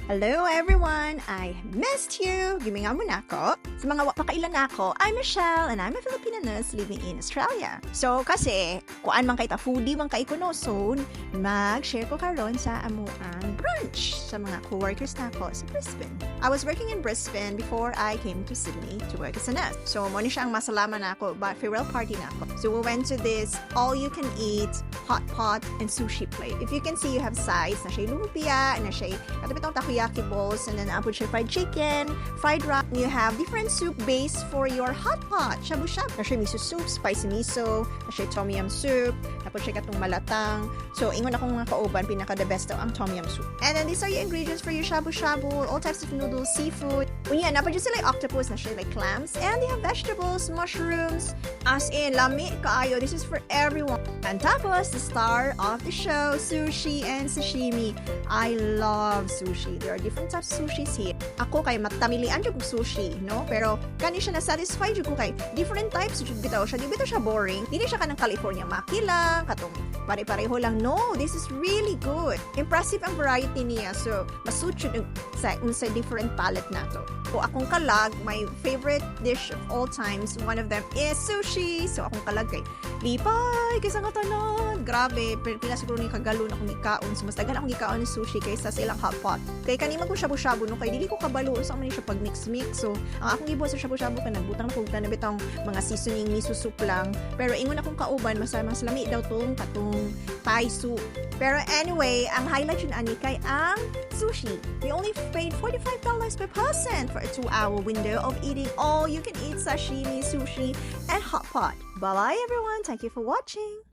Hello, everyone! I missed you! Gimingaw mo nako. Sa mga wa pa kaila nako, I'm Michelle and I'm a Filipina nurse living in Australia. So kasi, kuan man kay ta, foodie man kay ko, no, so mag-share ko karon sa amuang brunch sa mga coworkers nako sa Brisbane. I was working in Brisbane before I came to Sydney to work as a nurse. So mao ni siya ang masalama nako, but farewell party nako. So we went to this all-you-can-eat hot pot and sushi plate. If you can see, you have sides, naa siya lumpia, naa siya kato bitong takoyaki balls, and then naa pod siya fried chicken, fried rice. You have different soup base for your hot pot, shabu shabu. Naa siya miso soup, spicy miso, naa siya tom yum soup, naa pod siya katong malatang. So, ingon akong mga kauban, pinaka the best daw ang tom yum soup. And then these are your ingredients for your shabu shabu, all types of noodles, seafood. Unya, naa pa jud sila octopus, naa siya like clams, and they have vegetables, mushrooms, as in, lami kaayo. This is for everyone. And tapos, the star of the show, sushi and sashimi. I love sushi. There are different types of sushis here. Ako kay matamilian jud kog sushi, no? Pero kani siya na-satisfy jud ko kay different types jud bitaw siya. Di bitaw siya boring. Dili siya kanang California maki lang, katong pare-pareho lang. No, this is really good. Impressive ang variety niya. So, masuit jud sa different palate nato. So, akong kalag, my favorite dish of all times, one of them is sushi. So, akong kalag kay lipay, kaysa nga tanan. Grabe, pero pila siguro ni kagalon akong gikaon. So, mas daghan akong gikaon ni sushi kaysa sa ilang hot pot. Kay kani man kong shabu-shabu, no, kay dili ko kabalo sa man siya pag mix-mix. So, ang akong gibuhat sa shabu-shabu kay nagbutang na kog tanan bitong mga seasoning miso soup lang. Pero ingon akong kauban, mas lami daw tong katong Thai soup. Pero anyway, ang highlight jud ani kay ang sushi. We only paid $45 per person for a 2-hour window of eating all you can eat sashimi, sushi, and hot pot. Bye-bye, everyone. Thank you for watching.